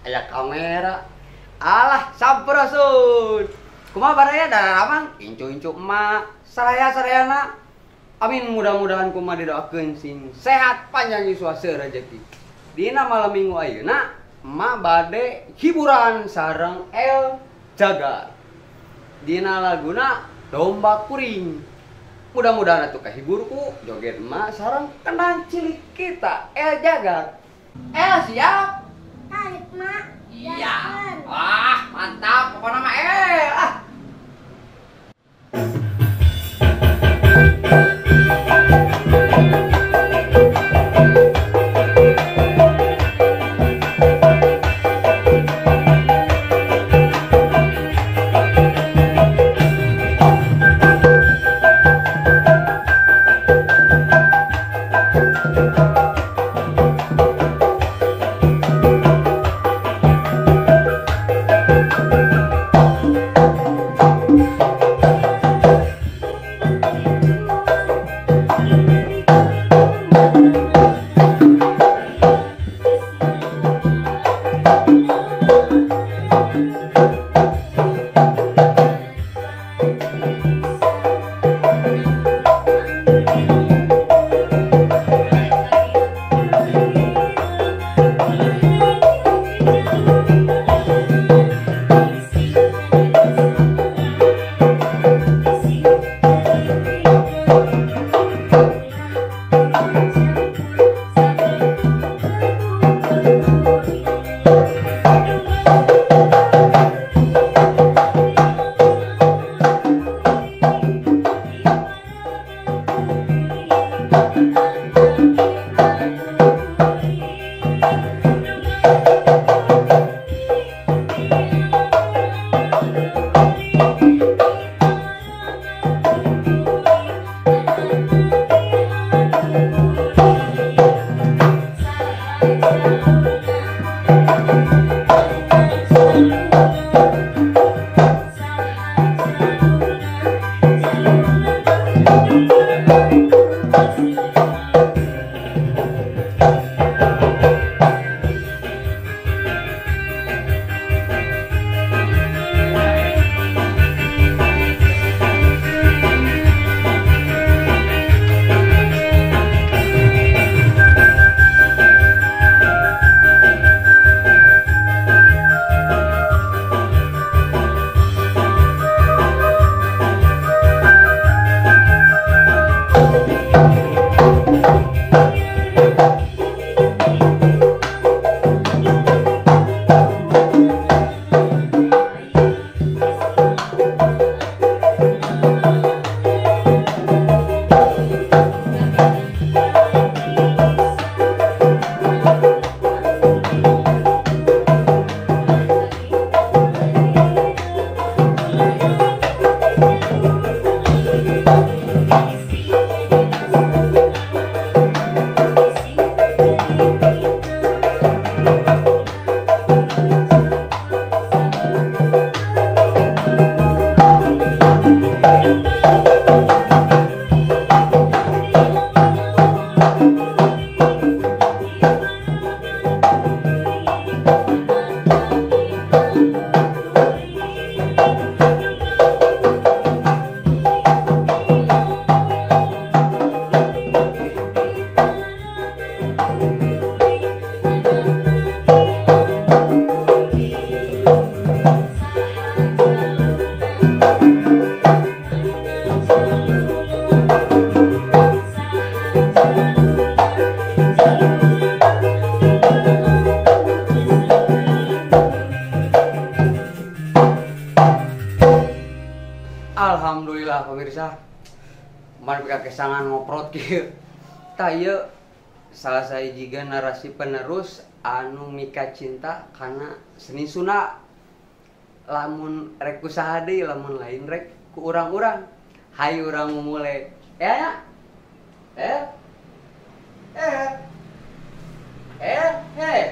Aya kamera. Alah, sampurasun. Kumaha baraya dararamang incu-incu emak, saraya-sarayana. Amin, mudah-mudahan kumaha didoakeun sing sehat panjang yuswa rezeki. Dina malam minggu ayeuna emak bade hiburan sareng El Jagar. Dina laguna Domba Kuring. Mudah-mudahan atuh kahiburku joget emak sareng kendang cilik kita El Jagar. El siap? Tarik mak. Iya. Wah, mantap pokoknya mah El. Ah. Alhamdulillah pemirsa, kemarin pika kesangan ngoprot kieu. Tah ieu salah sahiji generasi penerus anu mika cinta kana seni Sunda. Lamun rek ku saha deui, lamun lain rek ku urang-urang. Hayu urang mumule. Ya. Eh. Eh. Eh, eh.